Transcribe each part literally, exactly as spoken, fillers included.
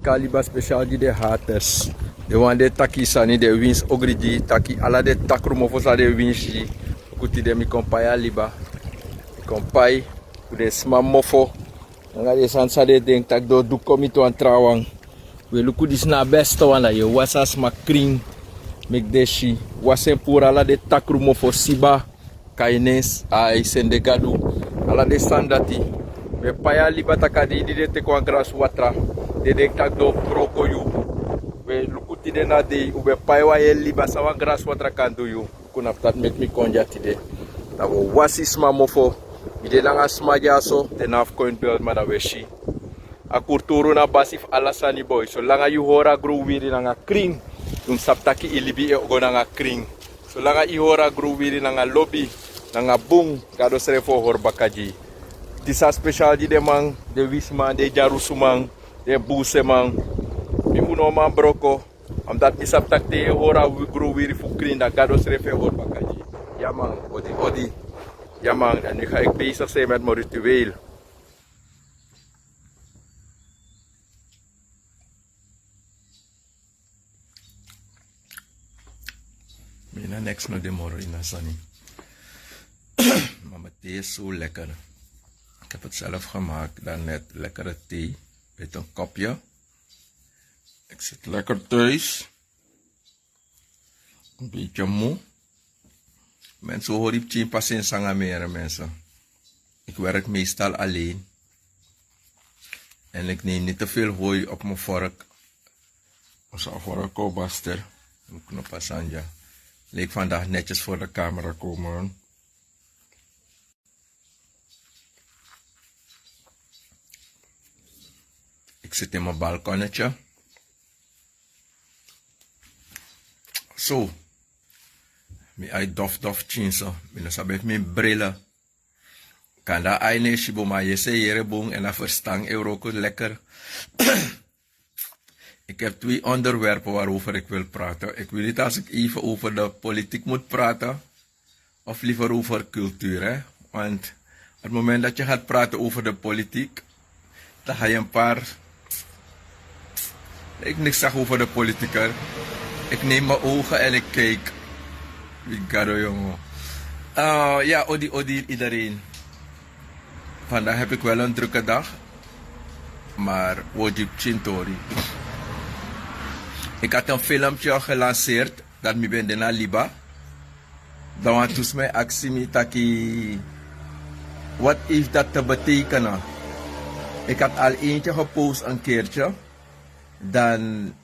Kaliba special gi den haters. Den wan den taki sani den winsi ogri gi taki ala den takru mofo san den winsi gi. Luku tide mi kon pai a liba. Mi kon pai fu den sma mofo. Nanga den sani san den denki tak' den o du kon miti wan trawan. We luku disi na a beste wan, da yu e wasi a sma krin. Meki den si. Wasi en puru ala den takru mofo siba. Kaines ai sende gadu. Ala den sani dati. We pai a liba tak' a dei di den teki wan grasi watra. Den denki tak' den o broko yu. We luku tide na dei un ben pai wan heri liba san wan grasi watra kan du yu. Knapu dati meki mi kon dya tide. Da wi o wasi sma mofo. Mi de nanga sma dyaso te na fu kon ini belt ma da wi e si. A kurturu na basi fu ala sani boi. Solanga yu hori a gru wiri nanga krin, yu mus sabi taki yu libi e go nanga krin. Solanga yu hori a gru wiri nanga lobi, nanga bun, Gado srefi o hori baka gi yu. Disi a spesial gi den man, den wisiman, den dyarusuman, den buseman. Mi fu no man broko. Omdat mi sabi tak' te yu e hori a wi- gru wiri fu krin, dan Gado srefi e hori baka gi yu. Ya man, odi odi. Ya man, en nu ga ik bezig zijn met mijn ritueel. Mi na niks no de moro ini a sani. Maar mijn thee is zo lekker. Ik heb het zelf gemaakt daarnet. Lekkere thee. Uit een kopje. Ik zit lekker thuis. Een beetje moe. Mensen, hori pikin pasensi nanga mi, mensen. Ik werk meestal alleen. En ik neem niet te veel hooi op mijn vork. Als een vork kobaster. Een knop a sani dya. Leek vandaag netjes voor de camera komen. Ik zit in mijn balkonnetje. Zo. Mi ai dof dof pikin so. Mi no sabi efu mi bril. Kanda ai no e si bun, maar yu e yere bun en a ferstan e wroko lekker. Ik heb twee onderwerpen waarover ik wil praten. Ik weet niet als ik even over de politiek moet praten of liever over cultuur, hè? Want het moment dat je gaat praten over de politiek, dan ga je een paar. Ik niks zeg over de politiker. Ik neem mijn ogen en ik kijk. Wie Gado, jongen. Eh, ja, odi odi iedereen. Vandaag heb ik wel een drukke dag. Maar wi o gi pikin tori. Ik had een filmpje gelanceerd dat mi ben de na liba. Dan wantu sma e aksi mi taki, wat heeft dat te betekenen? Ik had al eentje gepost een keertje. Dan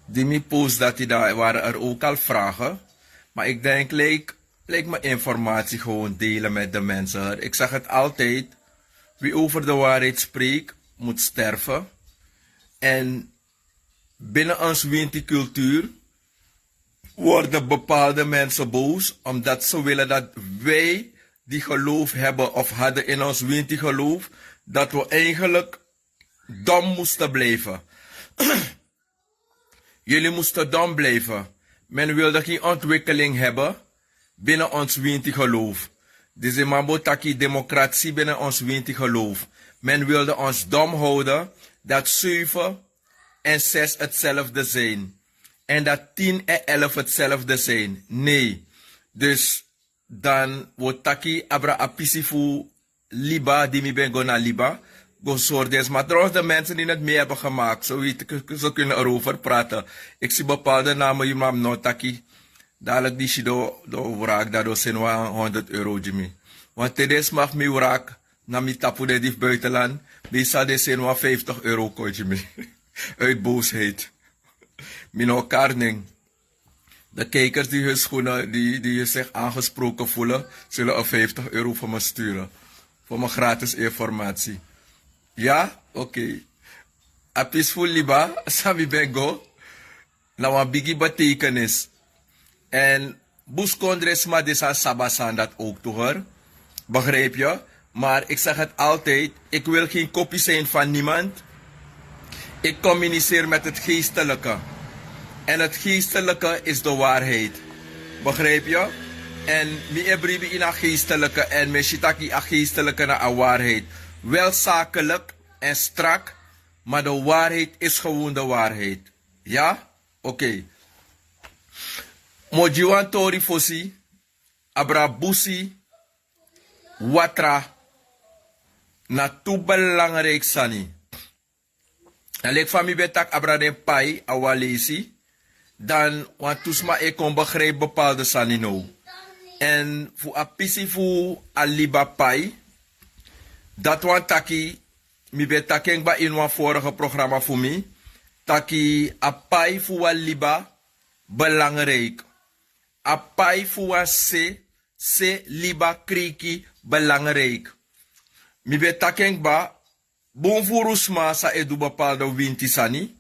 di mi post dati, dan waren er ook al vragen. Maar ik denk, lijkt, lijkt me informatie gewoon delen met de mensen. Ik zeg het altijd, wie over de waarheid spreekt, moet sterven. En binnen ons Winti-cultuur worden bepaalde mensen boos, omdat ze willen dat wij die geloof hebben of hadden in ons Winti-geloof, dat we eigenlijk dom moesten blijven. Jullie moesten dom blijven. Men wilde geen ontwikkeling hebben binnen ons Winti-geloof. Disi man bo taki democratie binnen ons Winti-geloof. Men wilde ons dom houden dat zeven en zes hetzelfde zijn. En dat tien en elf hetzelfde zijn. Nee. Dus dan wi o taki abra a pisi fu liba, di mi ben go na liba, go sori den sma. Trouwens, de mensen die het mee hebben gemaakt, zo weet ik, ze kunnen erover praten. Ik zie bepaalde namen, yu man no taki. Dadelijk di si den o wraki, dan den o seni wan honderd euro gi mi. Want te den sma fu mi wraki na mi tapu, den di fu buitenland, meestal den seni wan vijftig euro kon gi mi. Uit boosheid. Mi no kari nen. De kijkers die hun schoenen, die, die zich aangesproken voelen, zullen een vijftig euro voor me sturen. Voor mijn gratis informatie. Ja? Oké. A pisi fu liba, san mi ben go, na wan bigi betekenis. En buskondresma, disi a sabi a sani dati ook, toch, hoor. Begrijp je? Maar ik zeg het altijd, ik wil geen kopie zijn van niemand. Ik communiceer met het geestelijke. En het geestelijke is de waarheid. Begrijp je? En mi e bribi ini a geestelijke en mi e si taki a geestelijke na a waarheid. Wel zakelijk en strak, Ma de waarheid is gewoon de waarheid. Ya? Oké. Mi o gi wan tori fosi. Abra busi, watra na tu belangrijk sani. Dan leki fa mi ben taki abra den pai a wan leisi, dan wantu sma e kon begrijpi bepaalde sani now. Èn fu a pisi fu a liba pai, dati wani taki, mi ben taki en kba ini wan vorige programa fu mi, taki a pai fu wan liba belangrijk. A pai fu wan se, se liba kriki belangrijk. Mi ben taki en kba, bun furu sma san e du bepaalde winti sani.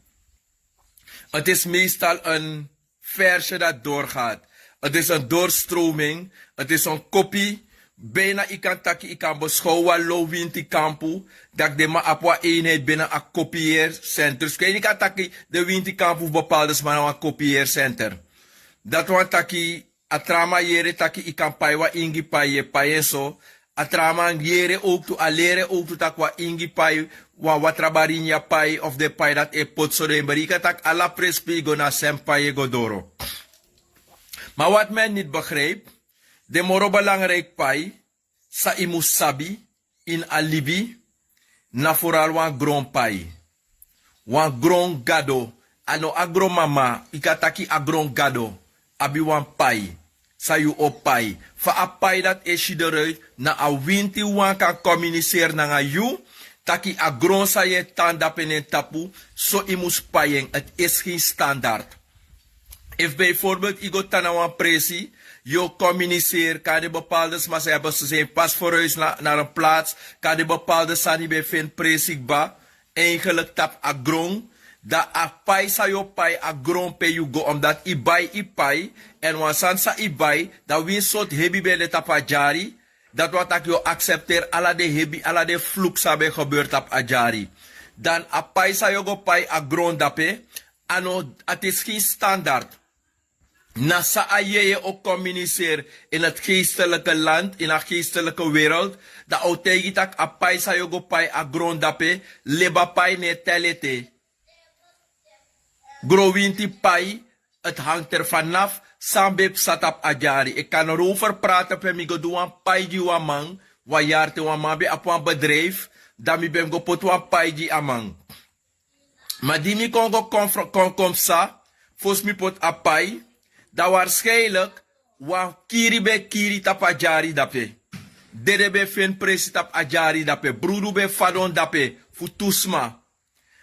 Het is meestal een versje dat doorgaat. Het is een doorstroming. Het is een kopie. Bijna yu kan taki yu kan beschouw wan low winti kampu, dat den man abi wan eenheid binnen a kopieercenter. Dus yu kan taki den winti kampu fu bepaalde sma na wan kopieercenter. Dat wani taki a tra man yere taki yu kan pai wan ingi pai, yu e pai en so. A tra man yere ook tu, a lere ook tu taki wan ingi pai, wan watra baringi a pai of den pai dat e poti so den bari. Yu kan taki ala presi pe yu go na sen pai e go doro. Ma wat men niti begrijpi, den moro belangrijk pai san yu mus sabi ini a libi, na vooral wan gron pai. Wan gron gado, a no a gron mama, yu kan taki a gron gado abi wan pai san yu o pai. Fa a pai dati e si eruit, na a winti wan kan communiceren nanga yu, taki a gron san yu e tan dape na en tapu, so yu mus pai en, het is geen standaard. Efu bijvoorbeeld yu go tan na wan presi, yu o communiceren, kan den bepaalde sma san yu abi, ze zijn pas verhuisd na, naar een plaats, kan den bepaalde sani ben feni presi kba, eigenlijk tapu a gron, dan a pai san yu o pai a gron pe yu go, omdat yu bai yu pai, èn wan sani san yu bai, dan winsi sortu hebi ben de tapu a dyari, dati wani taki yu o accepteren ala den hebi, ala den vloek san ben gebeur tapu a dyari. Dan a pai san yu o go pai a gron dape, a no, het is geen standaard. Na san a yeye o communiceren in het geestelijke land, in a geestelijke wereld, dan a o taigi yu taki a pai san yu o go pai a gron dape, leba pai no e teli ete. Gron winti pai, het hangt er vanaf san ben psa tapu a dyari. Ik kan erover praten pe mi go du wan pai gi wan man, wan yari te wan man ben abi wan bedrijf, dan mi ben go poti wan pai gi a man. Ma di mi kon go kon, kon, kon psa, fosi mi poti a pai, dan waarschijnlijk wan kiri ben kiri tapu a dyari dape. Dede ben feni presi tapu a dyari dape. Brudu ben fadon dape fu tu sma.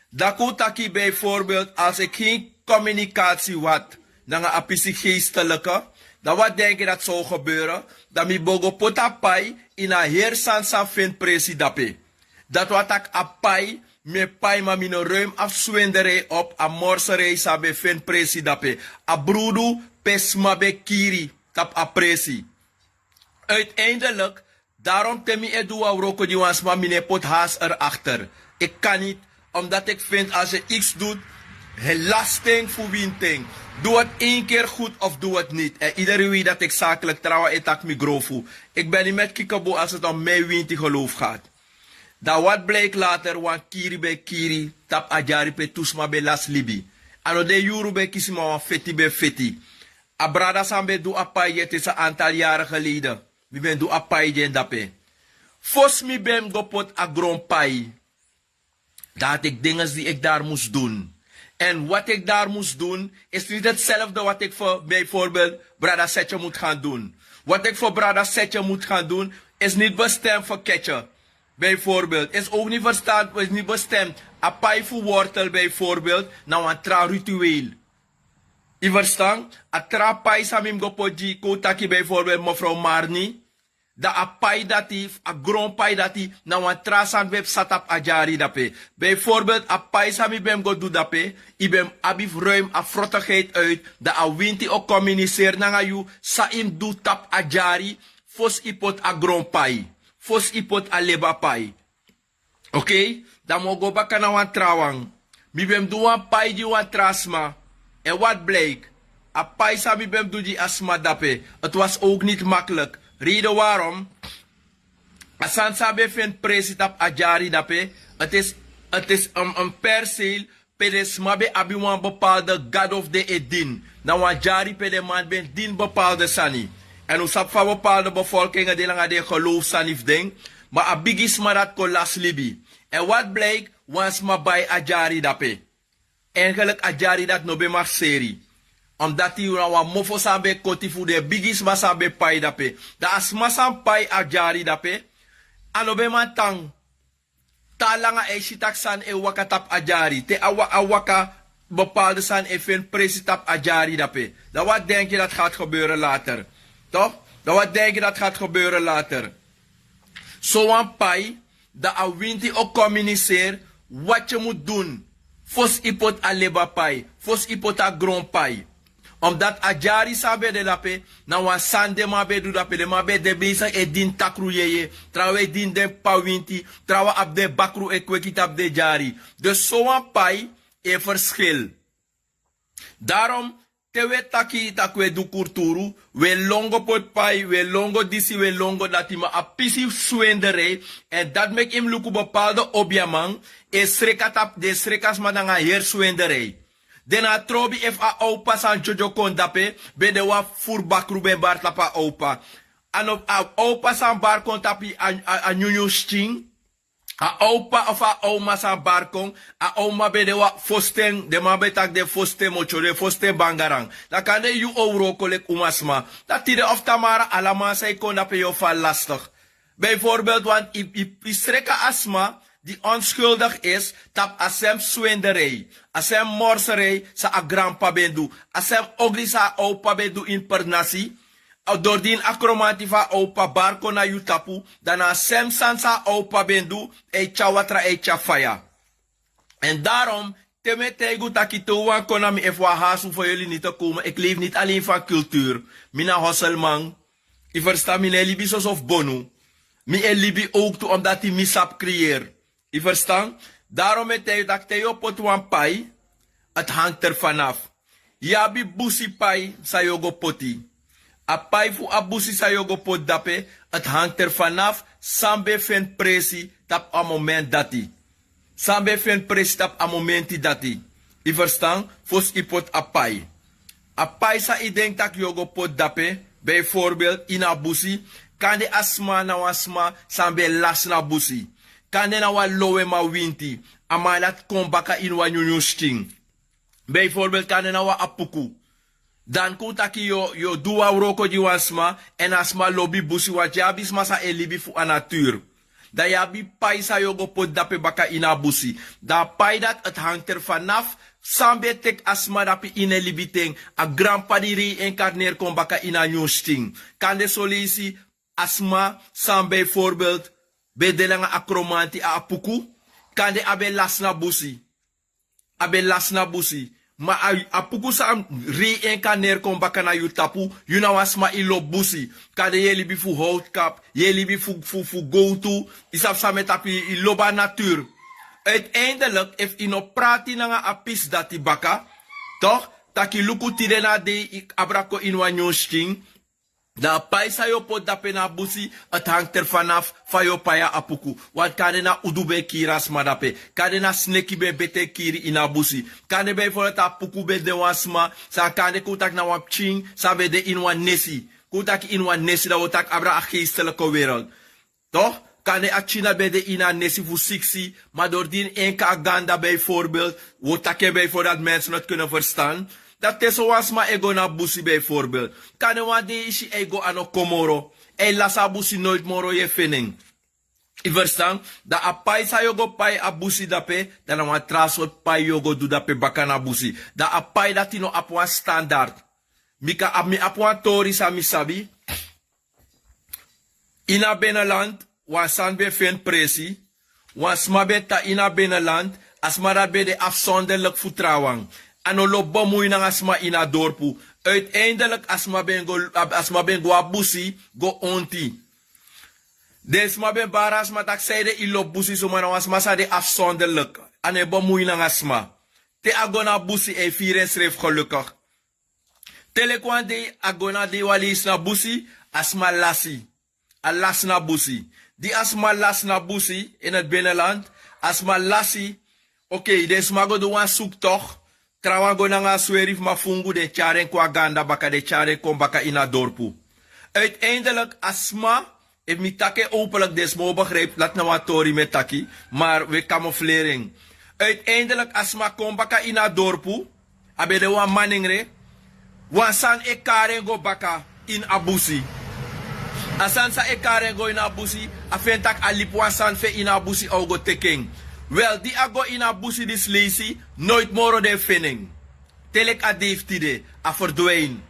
Dan kon un taki bijvoorbeeld, als ik geen communicatie had nanga a pisi geestelijke, dan wat denk je dat zou gebeuren? Dan mi bo go poti a pai ini a heri sani san feni presi dape. Dati wani taki a pai, mi e pai ma mi no ruim a swinderij op, a morserij san ben feni presi dape. A brudu pe sma ben kiri tapu a presi. Uiteindelijk, daarom te mi e du wan wroko gi wan sma, mi no e poti haast er achter. Ik kan niet, omdat ik vind als je iets doet, helaas ting fu winting. Doe het één keer goed of doe het niet. En iedereen weet dat ik zakelijk trawan e taki mi grofu. Ik ben niet met Kickaboo als het om mijn winti geloof gaat. Dan wat blijkt later, wan kiri ben kiri tapu a dyari pe tu sma ben lasi libi. A no den yuru ben kisi ma wan feti ben feti. A brada san ben du a pai gi en, het is een aantal jaren geleden. Mi ben du a pai gi en dape. Fosi mi ben go poti a gron pai, dan had ik dingen die ik daar moest doen. En wat ik daar moest doen, is niet hetzelfde wat ik voor bijvoorbeeld brada Setje moet gaan doen. Wat ik voor brada Setje moet gaan doen, is niet bestemd voor Ketje. Bijvoorbeeld, is ook niet verstaan, is niet bestemd. A pai fu wortel bijvoorbeeld, na wan tra ritueel. Yu verstan? A tra pai san mi mus go poti gi, kon un taki bijvoorbeeld mevrouw Marni. Dan a pai dati, a gron pai dati, na wan tra sani ben psa tapu a dyari dape. Bijvoorbeeld, a pai san mi ben mus go du dape, yu ben mus abi ruim a frottigheid uit, dan a winti o communiceren nanga yu, san yu mus du tapu a dyari, fosi yu poti a gron pai, fosi yu poti a leba pai. Oké, dan mi o go baka na wan trawan. Mi ben mus du wan pai gi wan tra sma. En wat blijkt, a pai san mi ben mus du gi a sma dape, het was ook niet makkelijk. Reden waarom, a sani san ben feni presi tapu a dyari dape, het is Het is een, een perceel pe den sma ben abi wan bepaalde gado fu den e dini. Na wan dyari pe den man ben dini bepaalde sani. Èn un sabi fa bepaalde bevolkingi de langa den gelowfu sani fu den. Ma a bigi sma dati kon lasi libi. Èn wat bliki, wan sma bai a dyari dape. Eigenlijk a dyari dati no ben marseri. Omdati na wan mofo san ben koti fu den bigi sma san ben pai dape. Dan a sma san pai a dyari dape, a no ben man tan. Te a langa e si tak' sani e waka tapu a dyari, te a waka bepaalde sani e feni presi tapu a dyari dape. Dan wat denki dati gati gebeuren later? Tok'? Dan wat denki dati gati gebeuren later? Sowan pai, dan a winti o kominiseri wat yu mus dun. Fosi yu poti a leba pai, fosi yu poti a gron pai. Omdati a dyari san ben de dape, na wan sani den man ben du dape, den man ben de beisigi e dini takru yeye. Trawan e dini den p'pa winti, trawan abi den bakru e kweki tapu den dyari. Dus sowan pai e ferskil. Darom, te wi e taki tak' wi e du kurturu, wi e lon go poti pai, wi e lon go disi, wi e lon go dati, ma a pisi swenderi. Èn dati meki yu mus luku bepaalde obiaman e sreka tapu den, sreka sma nanga heri swenderi. Den na trobi efu a owpa san dyodyo kon dape ben de wan furu bakru ben bari tapu a owpa. A no a owpa san bari kon tapu a nyunyun skin. A owpa of a owma san bari kon, a owma ben de wan fositen, den man ben taki den fositen motyo, den fositen bangaran. Dan kande yu o wroko leki umasma. Dan tide of tamara ala man san e kon dape yu o fali lastig. Bijvoorbeeld want yu sreka a sma di onskuldig isi tapu a sem swenderi, a sem morseri san a granp'pa ben du, a sem ogri san a owpa ben du ini pernasi. Dori di ini a kromanti fu a owpa bari kon na yu tapu, dan na a sem sani san a owpa ben du e tyari watra e tyari faya. Èn darom, te mi e taigi un taki te un wani kon na mi efu wan hasu fo yuli niti komen, eki leifi niti alen fu a kulturu. Mi na hoselman. Yu ferstan? Mi no e libi soso fu bonu. Mi e libi owktu omdati mi sabi kriyeri. Yu ferstan? Darom e taigi yu tak' te yu o poti wan pai, eti hangti er fanafu. Yu abi busi pai san yu o go poti. A pai fu a busi san yu o go poti dape, eti hangti er fanafu san ben feni presi tapu a momenti dati. San ben feni presi tapu a momenti dati. Yu ferstan? Fosi yu poti a pai. A pai san yu denki tak' yu o go poti dape, bijvoorbeeld ini a busi, kande a sma na wan sma san ben lasi na busi. Kande na wan loweman winti, a man dati kon baka ini wan nyunyun skin. Bijvoorbeeld kande na wan apuku. Dan kon un taki yu o du wan wroko gi wan sma, èn a sma lobi busi, want yu abi sma san e libi fu a naturu. Dan yu abi pai san yu o go poti dape baka ini a busi. Dan a pai dati, eti hangti er fanafu san ben teki a sma dape ini en libiten. A granp'pa di reinkarneri kon baka ini a nyun skin. Kande soleisi a sma san bijvoorbeeld ben de langa a kromanti, a apuku, kande a ben lasi na busi. A ben lasi na busi. Ma a apuku san reinkarneri kon baka na yu tapu, yu na wan sma, yu lobi busi. Kande yu e libi fu howtkapu, yu e libi fu gowtu. Yu sabi san mi e taki, yu lobi a naturu. Uiteindelik efu yu no prati nanga a pisi dati baka, tok', taki luku, tide na a dei yu abra kon ini wan nyun skin. Dan a pai san yu o poti dape na a busi, eti hangti er fanafu fa yu o pai a apuku. Want kande na udu ben e kiri a sma dape. Kande na sneki ben e bete e kiri ini a busi. Kande bijvoorbeeld a apuku ben de wan sma san kande kon un taki na wan pikin san ben de ini wan nesi. Kon un taki ini wan nesi, dan wi o taki abra a geestelijke wereld. Tok'? Kande a pikin dati ben de ini a nesi fu siksi, ma dori di ini en kon a ganda bijvoorbeeld, wi o taki en bijvoorbeeld dati mensen no e kunnen verstan. Dan te sowan sma e go na busi bijvoorbeeld, kande wan dei yu si a e go, a no kon moro. A e lasi a busi, noiti moro yu e feni en. Yu ferstan? Dan a pai san yu o go pai a busi dape, dan na wan tra sortu pai yu o go du dape baka na busi. Dan a pai dati no abi wan standard. Mi kan abi, mi abi wan tori san mi sabi. Ini a beneland, wan sani ben feni presi. Wan sma ben tan ini a beneland, a sma dati ben de afzonderlik fu trawan. A no lobi bemui nanga sma ini a dorpu. Uiteindelik a sma ben go, a sma ben go a busi go onti. Den sma ben bari a sma taki: sanede yu lobi busi so? Ma na wan sma san de afzonderlik, a no e bemui nanga sma. Te a go na busi, a e firi ensrefi gelukkig. Te leki wan dei a go na dei wan leisi na busi, a sma lasi. A lasi na busi. Di a sma lasi na busi, in het binnenland, a sma lasi, Okei, den sma go du wan suktok. Trawan go nanga a sweri fu mafungu, den tyari en kon a ganda baka, den tyari en kon baka ini a dorpu. Uiteindelik a sma, efu mi taki en openlik, den sma o begrijpi dati na wan tori mi e taki, maar we kamofleri en. Uiteindelik a sma kon baka ini a dorpu. A ben de wan manengre. Wan sani e kari en go baka ini a busi. A sani san e kari en go ini a busi, a feni tak' a libi wan sani fu en ini a busi, a o go teki en. Wel, di a go ini a busi disi leisi, noiti moro den feni en. Te leki a dei fu tide, a ferdwin.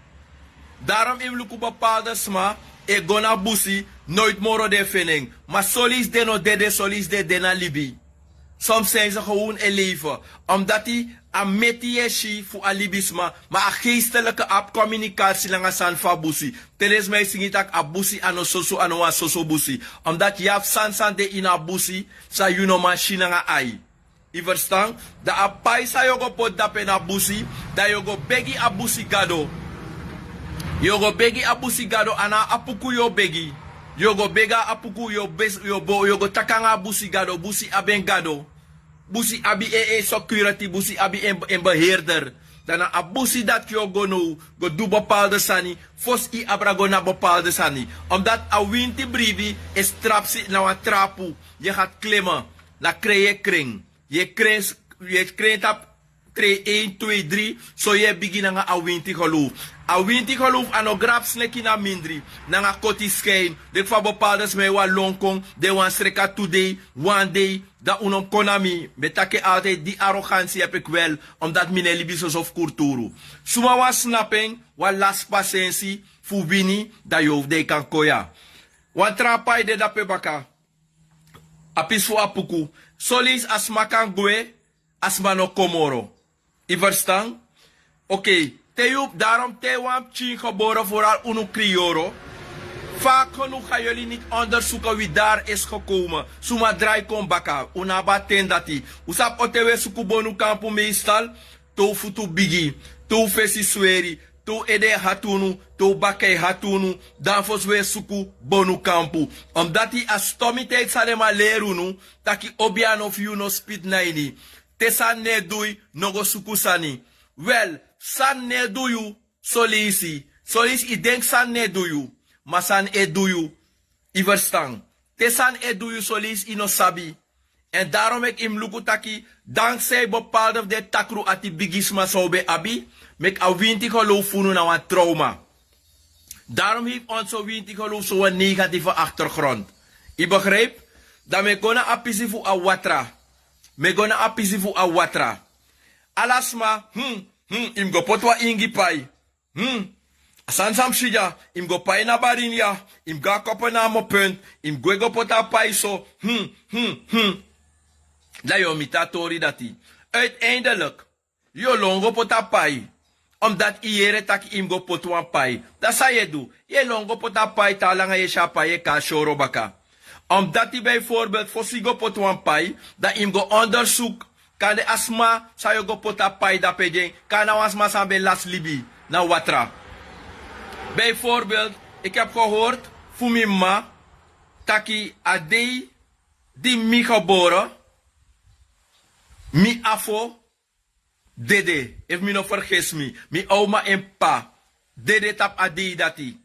Darom yu mus luku bepaalde sma e go na busi, noiti moro den feni en. Ma soleisi den no dede, soleisi den de na libi. Soms zijn ze gewoon e leven. Omdati a meti yu e si fu a libisma, ma a geestelike abi kominikasi nanga sani fu a busi. Te den sma e singi tak' a busi a no soso, a no wan soso busi. Omdati yu abi sani san de ini a busi san yu no man si nanga ai. Yu ferstan? Dan a pai san yu o go poti dape na busi, dan yu o go begi a busi gado. Yu o go begi a busi gado, a no a apuku yu o begi. Yu o go begi a apuku, yu o bes- yu o bo- yu o go taki nanga a busi gado, busi abi en gado. Busi abi en en security, busi abi en en beheerder. Dan na a busi dati yu o go now go du bepaalde sani, fosi yu abra go na bepaalde sani. Omdati a winti bribi e strapsi na wan trapu. Yu e gati klema na kren yu e kren. Yu e kren, yu e kren tapu trei, een, twee, drie, so yu e bigin nanga a winti geloof. A winti geloof a no grabu sneki na mindri, nanga koti skin. Leki fa bepaalde sma e wan lon kon, den wani sreka tu dei, wan dei, dan un no mus kon na mi. Mi e taki en altijd, di arrogantie heb ik wel, omdati mi no e libi soso fu kurturu. Suma wani snapu en, wan lasi pasensi fu wini, dan yu o- dan yu kan kon ya. Wan tra pai de dape baka. A pisi fu apuku. Soleisi a sma kan gwe, a sma no kon moro. Yu ferstan? Okei. Te yu, darom te wan pikin gebore, vooral unu kriyoro, vaak genoeg gaan jullie niet onderzoeken wie daar is gekomen. Suma drai kon baka, un no abi a ten dati. Un sabi on ten wi e suku bonu kampu meestal? Te un futu bigi, te un fesi sweri, te un ede e hati unu, te un baka e hati unu, dan fosi wi e suku bonu kampu. Omdati a stommiteit san den man leri unu, taki obiano fu yu no spiti na ini. Te sani no e du yu, no go suku sani. Wel, sani no e du yu, soleisi. Soleisi yu denki sani no e du yu, ma sani e du yu. Yu ferstan? Te sani e du yu, soleisi yu no sabi. Èn darom meki yu mus luku taki, dankzij bepaalde fu den takru ati bigisma san un ben abi, meki a winti geloof fu unu na wan trauma. Darom hefi on so winti geloof so wan negatieve achtergrond. Yu begrijp? Dan mi e go na a pisi fu a watra. Mi e go na a pisi fu a watra. Ala sma, hmm, hmm, yu mus go poti wan ingi pai. Hmm. A sani san mi si dya, yu mus go pai na Barinia, yu mus go a kopo na a Mopunt, yu mus gwe go poti a pai so. Hmm, hmm, hmm. Dan yu o miti a tori dati. Uiteindelik, yu o lon go poti a pai. Omdati yu yere taki yu mus go poti wan pai. Dan san yu e du? Yu e lon go poti a pai, te a langa yu e si a pai e kon a syoro baka. Omdati bijvoorbeeld, fosi yu go poti wan pai, dan yu mus go ondersuku. Kande a sma san yu o go poti a pai dape gi en, kan na wan sma san ben lasi libi na watra. Bijvoorbeeld, ik heb gehoord fu mi mama taki a dei di mi gebore, mi afo dede, efu mi no fergesi mi, mi oma èn p'pa dede tapu a dei dati.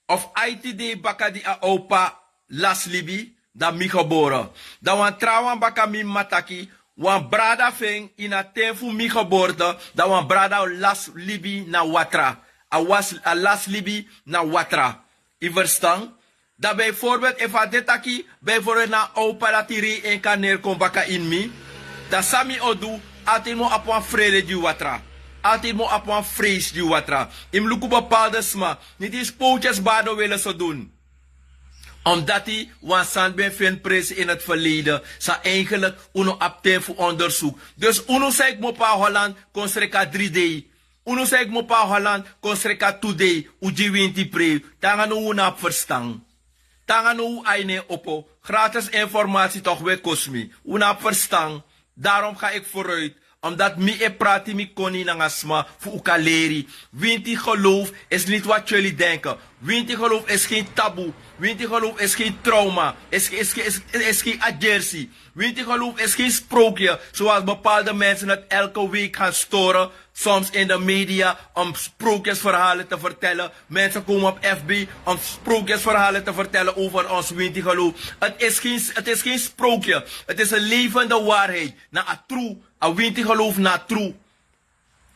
Of aiti dei baka di a opa lasi libi, dan mi gebore. Dan wan trawan baka mi mama taki, wan brada fu en ini a ten fu mi geboorte, dan wan brada lasi libi na watra. A was, a lasi libi na watra. Yu ferstan? Dan bijvoorbeeld, efu a de taki, bijvoorbeeld na a opa dati rei-inkarneri kon baka ini mi, dan san mi o du? Altijd mi o abi wan frede gi watra. Altijd mi o abi wan freisi gi watra. Yu mus luku bepaalde sma, niet eens pootjes baden willen ze doen. Omdati wan sani ben feni presi in het verleden, san eigenlijk un no abi ten fu ondersuku. Dus unu san e kmopo na Holland kon sreka dri dei. Unu san e kmopo na Holland kon sreka tu dei, un gi winti prei. Te nanga now un no abi ferstan. Te nanga now un ai no e opo. Gratis informatie toch wi e kosi mi. Un no abi ferstan. Daarom ga ik vooruit. Omdat mi e prati mi koni nanga sma fu un kan leri. Winti geloof is niet wat jullie denken. Winti geloof is geen taboe. Winti geloof is geen trauma. Is, is, is, is geen agersi. Winti geloof is geen sprookje, zoals bepaalde mensen het elke week gaan storen, soms in de media, om sprookjesverhalen te vertellen. Mensen komen op F B om sprookjesverhalen te vertellen over ons winti geloof. Het is geen, het is geen sprookje. Het is een levende waarheid. Na a true, a winti geloof na true.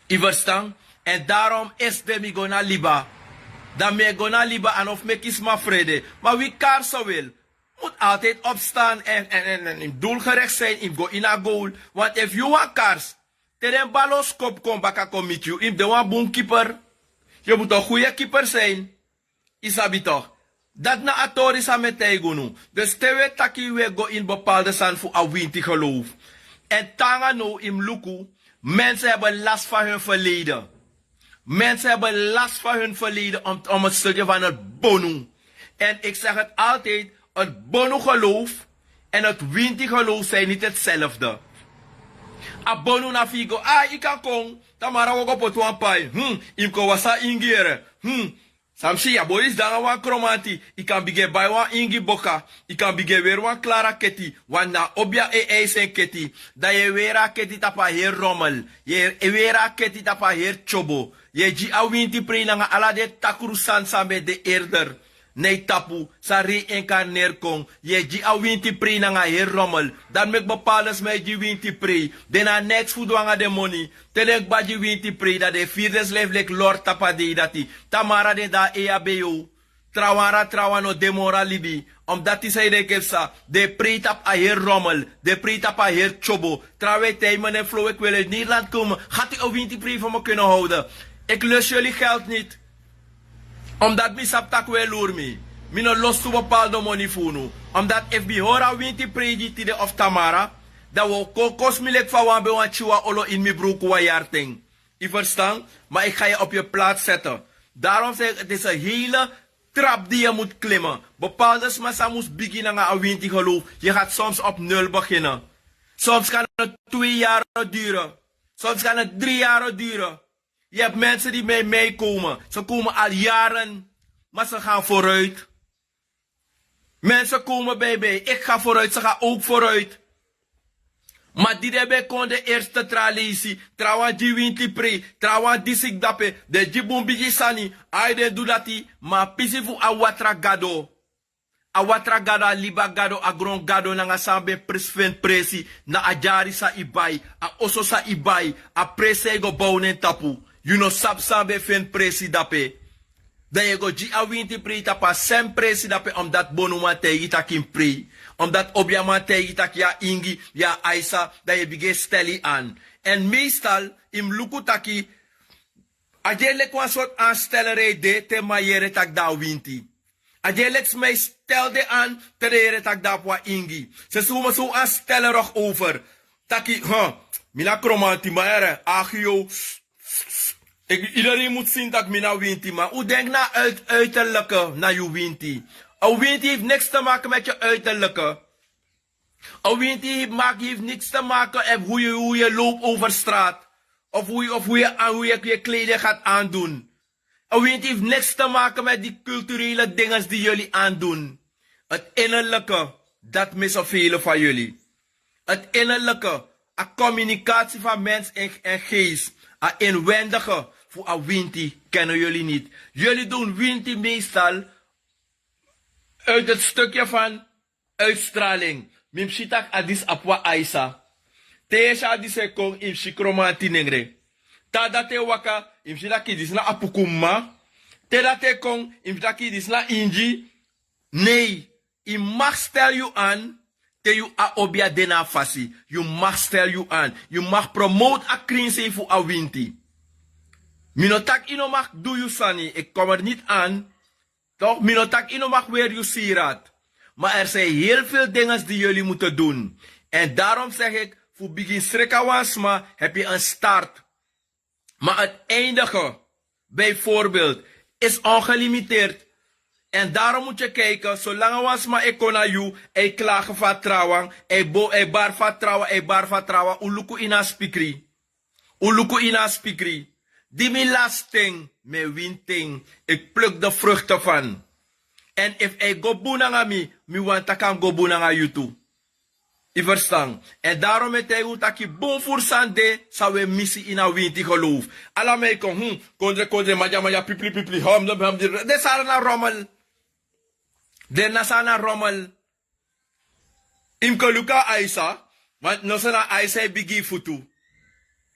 Yu verstan? En daarom is de mi go na liba. Dan mi e go na liba, en of meki sma vrede. Maar wie karsen wil, moet altijd opstaan en, en, en, en doelgericht zijn. Yu go in a goal. Want if yu wan kars, te den bal o skop kon baka kon miti yu, yu mus de wan bun keeper. Yu mus een goede keeper zijn. Yu sabi toch? Dat na a tori san mi e taigi unu. Dus te wi e taki wi e go in bepaalde sani fu a winti geloof. En te nanga now yu mus luku, mensen hebben last van hun verleden. Mensen hebben last van hun verleden om, om het stukje van het bonu. En ik zeg het altijd, het bonu geloof en het winti geloof zijn niet hetzelfde. A bonu na fu yu go, ah, yu kan kon, tamara wi o go poti wan pai. Hmm, yu mus kon wasi a ingi yere. Hmm, San mi si, a boi disi de nanga wan kromanti. Yu kan bigin e bai wan ingi boka. Yu kan bigin e weri wan klari keti. Wan na obia e eisen keti. Dan yu e weri a keti tapu a heri rommel. Yu e weri a keti tapu a heri tyobo. Yu e gi a winti prei nanga ala den takru sani san ben de eerder na yu tapu, san reincarneer kon. Yu e gi a winti prei nanga heri rommel. Dati meki bepaalde sma e gi winti prei. Den na neks fu du nanga den moni. Te den kba gi winti prei, dan den e firi den srefi leki lortu tapu a dei dati. Tamara den de na E H B O. Trawan, trawan no de moro na libi. Omdati san yu denki e psa, den e prei tapu a heri rommel, den e prei tapu a heri tyobo. Trawan e taigi mi, ne flow, ik wil uit Nederland komen. Gaat u een winti prei voor me kunnen houden? Ik lust jullie geld niet. Omdat mi sabi tak' un e luru mi. Mi no lostu bepaalde moni fu unu. Omdat efu mi hori a winti prei gi yu tide of tamara, dan wi o kon kosi mi leki fa wan ben wani tyari wan olo ini mi bruku wan yari ten. Yu verstan? Maar ik ga je op je plaats zetten. Daarom zeg ik, het is een hele trap die je moet klimmen. Bepaalde sma san mus bigin nanga a winti geloof. Je gaat soms op nul beginnen. Soms kan het twee jaren duren. Soms kan het drie jaren duren. Je hebt mensen die mee, meekomen. Ze komen al jaren, maar ze gaan vooruit. Mensen komen bij mij, ik ga vooruit, ze gaan ook vooruit. Ma di den ben kon, den eerste tra leisi, trawan gi winti prei, trawan disi kba dape, den gi bun bigi sani. Ai, den du dati, ma a pisi fu a watra gado. A watra gado, a liba gado, a gron gado nanga san ben pres-, feni presi na a dyari san yu bai, a oso san yu bai, a presi san yu go bow na en tapu. Yu no sabi san ben feni presi dape. Dan yu e go gi a winti prei tapu a srefi presi dape, omdati bonuman taigi yu tak' yu mus prei. Omdati obiaman taigi yu tak' yu a ingi, yu a aisa, dan yu e bigin e stel yu an. Èn meestal yu mus luku taki a de leki wan sortu aanstellerij de te man yere tak' dan a winti. A de leki sma e stel den an te den yere tak' dan a poti wan ingi. Sesi, un mus, un aanstellerig over. Taki, huh, mi na kromanti man, yere, aki yu. Ik, iedereen moet zien dat mi na winti man. Un denki na uit-, uiterlijke na yu winti. A winti heeft niks te maken met je uiterlijke. A winti heeft, maak, heeft niks te maken met hoe je, hoe je loopt over straat. Of hoe je, of hoe je aan, hoe je je kleding gaat aandoen. A winti heeft niks te maken met die culturele dingen die jullie aandoen. Het innerlijke, dat missen velen van jullie. Het innerlijke, a communicatie van mens en, en geest, a inwendige fu a winti kennen jullie niet. Jullie doen winti meestal uit het stukje van uitstraling. Mi mus si tak' a disi abi wan aisa. Te yu e si a disi e kon, yu mus si kromanti nengre. Te a dati e waka, yu mus si taki disi na apuku mama. Te dati e kon, yu mus si taki disi na ingi. Nee, yu mag stel yu an, te yu a obia de na a fasi. Yu mag stel yu an. Yu mag promote a krin sei fu a winti. Mi no taki yu no mag du yu sani, ik kom er niet aan. Toch, mi no taki yu no mag weri yu sieraad. Maar er zijn heel veel dingen die jullie moeten doen. En daarom zeg ik, fu bigin sreka wan sma, heb je een start. Maar het eindigen, bijvoorbeeld, is ongelimiteerd. En daarom moet je kijken, zolang wan sma e kon na yu, a e klage fu a trawan, a e bo-, a e bari fu a trawan, a e bari fu a trawan, un luku ini a spikri. Un luku ini a spikri. Di mi lasi ten, mi e wini ten. Eki pluk de frukte fan. Èn efu a e go bun nanga mi, mi wani tak' a mus go bun nanga yu tu. Yu ferstan? Èn daron mi e taigi un taki bun furu sani de san un e misi ini a winti gelowfu. Ala mi e kon hmm, kondre kondre madya madya pipli pipli hom dom hom di den sani na romel. Den na sani na romel. Yu mus kon luku a aisa. Want no san na aisa e bigi yu futu.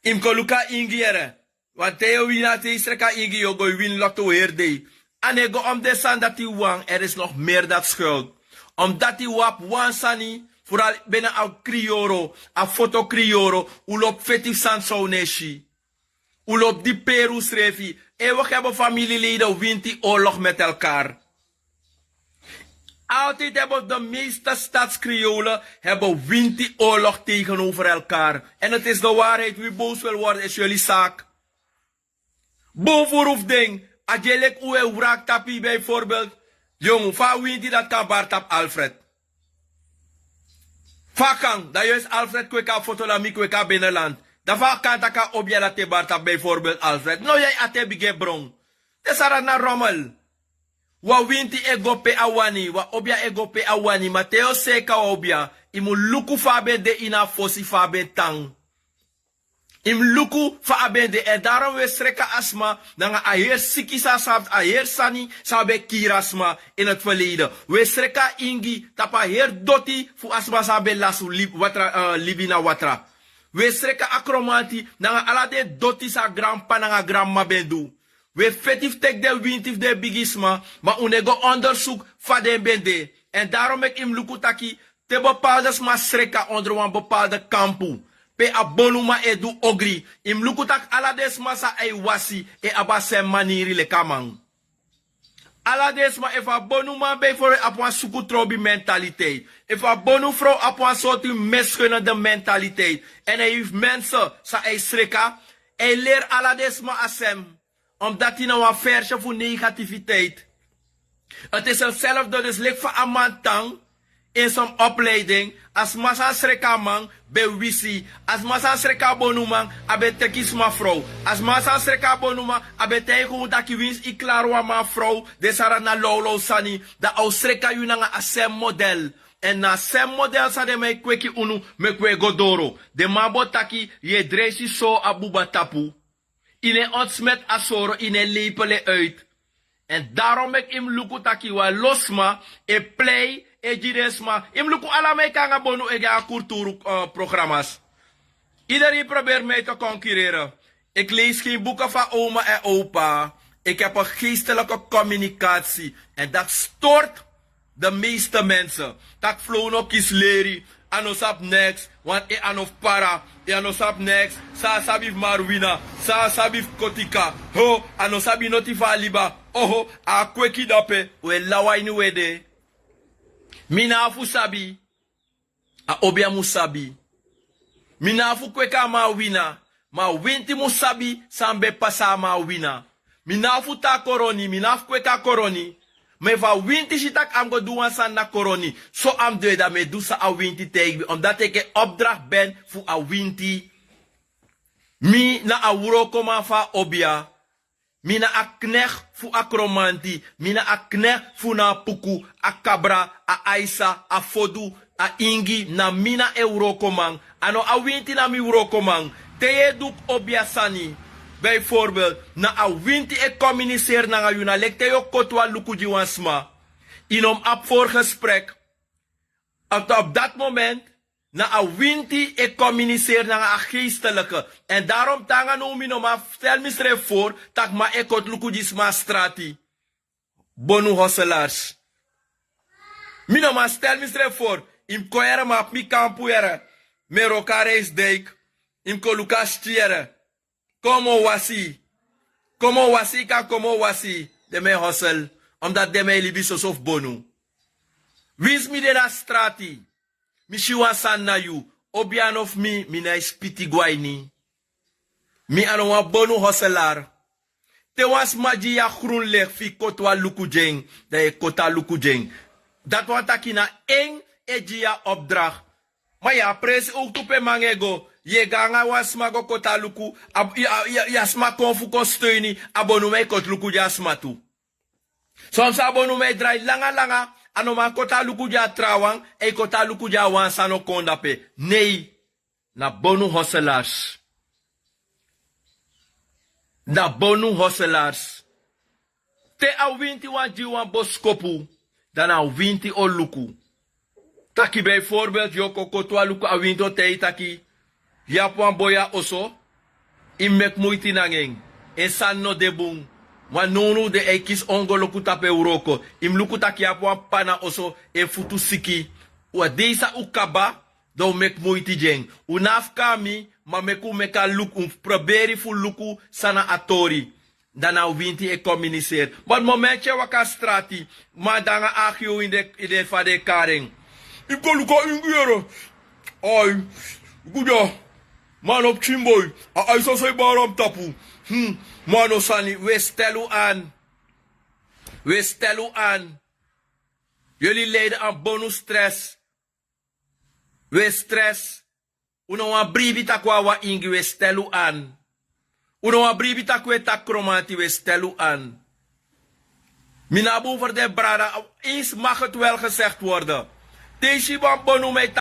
Yu mus kon luku a ingi yere. Wan te yu o wini a te yu sreka ingi yu o go yu wini loto heri dei. A no e go om den sani dati yu wani er is nog meri dati skuld. Omdati yu abi wan sani, fural bene a kriyoro, a foto kriyoro. Un lobi feti fu sani san un no e si. Un lobi di peri unsrefi. Ewegi heben famili leiden winti oorlog met elkar. Altijd hebben de meeste stadskreolen hebben winti oorlog tegenover elkaar. En het is de waarheid, wie boos wil worden is jullie zaak. Boven roof ding, a jelek uwe wrak tapi bijvoorbeeld. Jong, fa winti dat kan bar tap Alfred. Fa kan, dan juist Alfred kweka foto dan mi kweka binnenland. Dan fa kan taka obia dat te bar tap bijvoorbeeld Alfred. No jij ate bige bron. Te sara na rommel. Wan winti e go pe a wani, wan obia e go pe a wani, ma te yu o seeka wan obia, yu mu luku fa a ben de ini a fosi fa a ben tan. Yu mu luku fa a ben de, èn daron wi e sreka a sma, nanga a heri siki san a sabi, a heri sani san a ben kiri a sma ini a verleden. Wi e sreka a ingi, tapu a heri doti fu a sma san a ben lasi libi, watra, eh, libi na watra. Wi e sreka a kromanti, nanga ala den doti san a granp'pa nanga granm'ma ben du. Wi e feti fu teki den winti fu den bigisma, ma un no e go ondersuku fa den ben de. Èn daron meki yu mus luku taki, te bepaalde sma sreka onder wan bepaalde kampu, pe a bonuman e du ogri, yu mus luku taki ala den sma san a e wasi, e abi a sen maniri leki a man. Ala den sma efu a bonuman ben fu abi wan suku trobi mentaliteit. Efu a bonu frow abi wan sortu mesgenende mentaliteit. Èn a e fu mense san a e sreka, a e leri ala den sma a sen. Omdati na wan verse fu negativiteit. Ti is en self dodis leki fa a man tan, in son opleiding, a sma san sreka a man, ben wisi, a sma san sreka a bonuman, a ben teki sma frow, a sma san sreka a bonuman, a ben taigi un taki winsi yu klari wan man frow, den sara na lawlaw sani, dan a o sreka yu nanga a sen model. Èn na a sen model san den man e kweki unu, meki un e go doro. Den man bo taki, yu e dreisi soo a buba tapu. Yu no e ontsmeti a soro, yu no e lepel en uit. Èn daron meki yu mus luku taki wan lo sma e plei e gi den sma. Yu mus luku ala mi e kon nanga bonu e gi a kulturu, eh, programas. Iedereen probeert mij te concurreren. Ik lees geen boeken van oma en opa. Ik heb een geestelijke communicatie. En dat stoort de meeste mensen. Tak' flow no kisi leri, a no sabi neks, want e a no fu para, e a no sabi neks, san a sabi fu marwina, san a sabi fu kotika, ho, a no sabi noti fu a liba, oho, a kweki dape, un e lawa ini un ede. Mi na fu sabi, a obia mu sabi. Mi na fu kweki a man wina, ma winti mu sabi san ben pasa a man wina. Mi na fu tan a koroni, mi na fu kweki a koroni. Ma efu a winti si tak' a mus go du wan sani na koroni, so a mus du en, dan mi e du san a winti taigi mi, omdati eki en opdracht ben fu a winti. Mi na a wrokoman fu a obia. Mi na a knekti fu a kromanti, mi na a knekti fu na a puku, a kabra, a aisa, a fodu, a ingi, na mi na en wrokoman. A no a winti na mi wrokoman. Te yu e du obia sani, bijvoorbeeld, na a winti e communiceri nanga yu, na leki te yu o koti wan luku gi wan sma. Yu no mus abi voorgesprek. Op dat moment, na a winti e communiceri nanga a geestelijke. Èn darom te nanga now mi no man stel misrefi voor tak' man e koti luku gi sma na strati. Bonu hosselars. Mi no man stel misrefi voor. Yu mus kon yere, man, abi mi kampu yere. Mi e wroko a reisdijk. Yu mus kon luku a sti yere. Kon mi o wasi. Kon mi o wasi, kan kon mi o wasi. Den mi e hossel. Omdati den mi e libi soso fu bonu. Winsi mi de na strati, mi si wan sani na yu, obia no fu mi, mi nái spiti go a ini. Mi a no wan bonu hosselar. Te wan sma gi yu a grun legi fu yu koti wan luku gi en, dan yu e koti a luku gi en. Dati wani taki na en e gi yu a opdracht. Ma yu a presi owktu pe man e go. Yu e go nanga wan sma go koti a luku. A- yu- a- yu- yu- a sma kon fu kon steini. A bonuman e koti luku gi a sma tu. Son san a bonuman e drai langa langa. A no man koti a luku gi a trawan. Èn yu koti a luku gi a wan san no kon dape. Nei. Na bonu hoselars. Na bonu hoselars. Te a winti wani gi yu wan boskopu, dan na a winti o luku. Taki bijvoorbeeld yu o kon koti wan luku, a winti o taigi yu taki yu abi wan boi na oso. Yu mus meki muiti nanga en. En sani no de bun. Wan nownow de a e kisi ongoloku tapu en wroko. Yu mus luku tak' yu abi wan p'pa na oso, en futu siki. A dei san un kaba, dan un meki muiti gi en. Un no abi fu kon na mi, ma meki un meki a luku, un proberi fu luku san na a tori. Dan na winti e kominiseri. Bati momenti e waka strati, ma dan a aki yu ini den fa den e kari en. Yu kon luku a ingi yere. Ai, guda. Ma a no pikin boi. A ai soso e bari na mi tapu. Hmm. Ma a no sani, un e stel un an. Un e stel un an. Yuli leiden an bonu stres. Un e stres. Un no wani bribi tak' un abi wan ingi, un e stel un an. Un no wani bribi tak' un e taki kromanti, un e stel un an. Mi no abi over den brada. Eens mag het wel gezegd worden. Te yu si wan bonuman e